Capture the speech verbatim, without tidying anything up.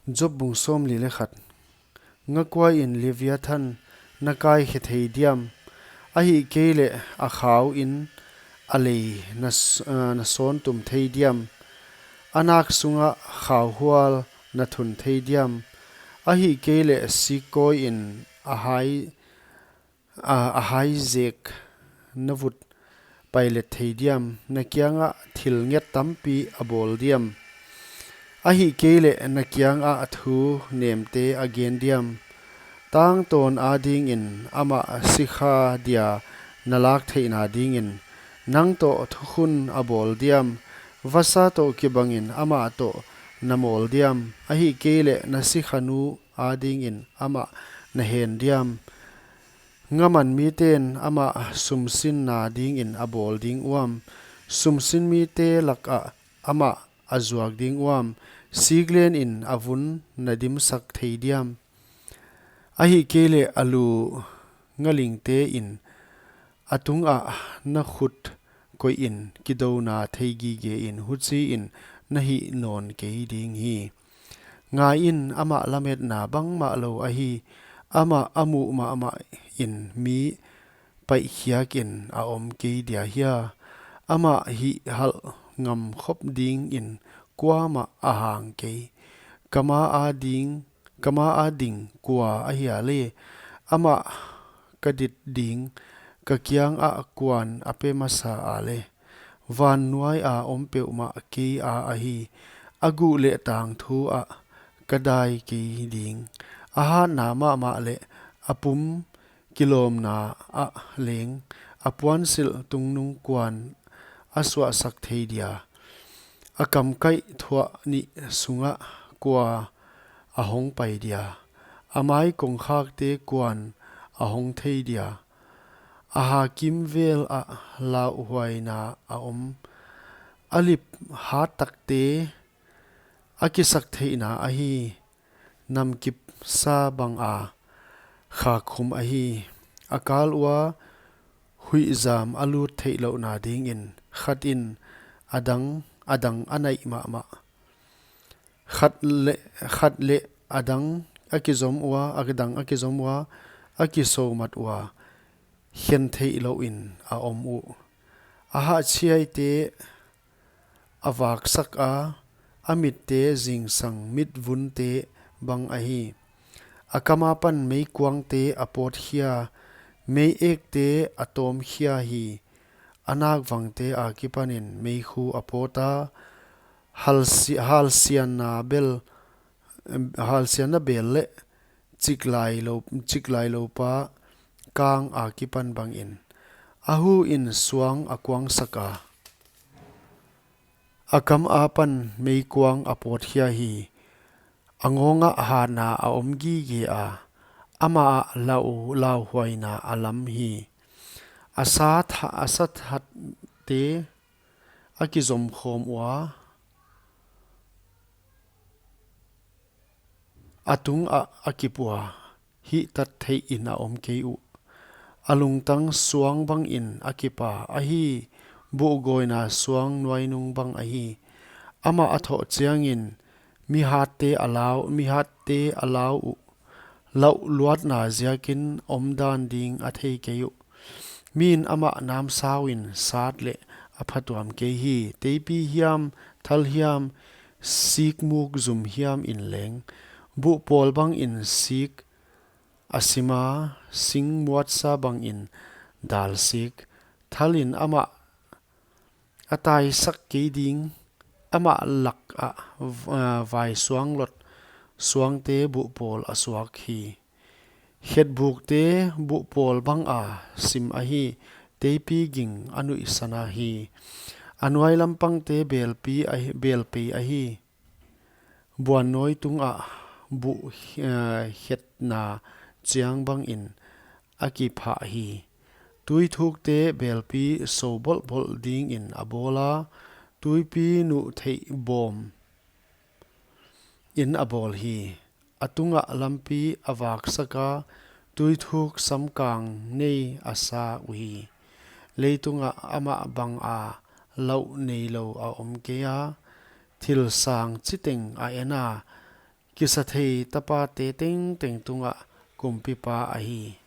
Job bung sawmli leh khat. Ngakuain Leviathan na kaikhe thei diam? Ahihkeileh a khau in a lei na s-, ah, na sawn tum thei diam? A nak sungah khauhual na thun thei diam? Ahihkeileh sikkawi in a hai, a, a hai zek na vut pailet thei diam? Na kiangah thil nget tampi a bawl diam? Ahihkeileh na kiangah thu nemte a gen diam? Tangtawn adingin amah sikha dia na lak theihna dingin, nang toh thukhun a bawl diam? Vasa toh kibangin amah toh na mawl diam? Ahihkeileh na sikhanu adingin amah na hen diam? Ngaman miten amah sumsinna dingin a bawl ding uam? Sumsin mite lakah amah a zuak ding uam? Siklen in a vun na dimsak thei diam? Ahihkeileh a lu ngalingte in a tungah na khut koihin kidona thei gige in, huchiin na hih nawn kei ding hi. Ngaiin, amah lametna bangmah lou ahi. Amah a muh mahmah in mi paihkhiakin a om kei dia hia? Amah hihhalh ngam khop dingin kuamah a hang kei. Ka ma a ding, ka ma a ding kua ahia leh? Amah ka dit ding, ka kiangah kuan a pe masa a leh? Van nuaia om peuhmah kei a ahi. A guh leh tangthu ah ka dai kei ding. A hatna mahmah leh a pum kilawmna ah leng a puansilh tungnung kuan a suahsak thei dia? A kamkaih thuah nih sungah kua a hong pai dia? A mai kongkhakte kuan a hong thei dia? A ha kimvel ah lauhuaina a om. A lip hat takte a kisaktheihna ahi. Namkip sa banga khakkhum ahi. A kal ua huihzam a lut theihlouhna dingin khat in a dang, a dang a naih mahmah. Khat leh, khat leh a dang a kizom ua, a dang a kizom ua, a kisomat ua, khen theih louin a om uh. A hahchiaite a vaksak a, a mitte zingsang mitvunte bang ahi. A kam apan meikuangte a pawtkhia, meiekte a tawmkhia hi. A nakvangte akipanin meikhu a pawt a, halsi-, halsianna bel, halsianna bel leh chiklai lou, chiklai loupa kang akipan bangin. A hu in suang a kuangsak a, a kam apan meikuang a pawtkhia hi. A ngawngah hatna a om gige a, amah ah lau, lauhuaina a lam hi. A sa tha-, a sa thatte a kizom khawm ua, a tungah a kip ua, hihtat theihin a om kei uh. A lungtang suang bangin a kip a, ahi, buhgawina suang nuainung bang ahi. Amah a thoh chiangin mihatte a lau, mihatte a lau uh. Lauh luatna ziakin omdan ding a thei kei uh. Min amah namsauin sat leh a phatuam kei hi. Teipi hiam, thal hiam, sikmuk zum hiam in leng, buhpawl bangin sik a sim a, sing muatsa bangin dal sik. Thalin amah a taisak kei ding, amah lakah, ah, vaisuang lot suangte buhpawl a suak hi. Khetbukte buhpawl banga sim ahi, teipi ging a nuihsan ahi. A nuai lampangte belpi ahi, belpei ahi. Buannawi tungah buh, eh, khetna chiang bangin a kiphah hi. Tuithukte belpi so bolhbolh dingin a bawl a, tuipi nuh theih bawm in a bawl hi. A tungah lampi a vaksak a, tuithuk samkang nei a sa uhi. Leitungah amah banga lauh neilou a om kei a, thil sang chiteng a en a, Kisathei tapate tengteng tungah kumpipa ahi.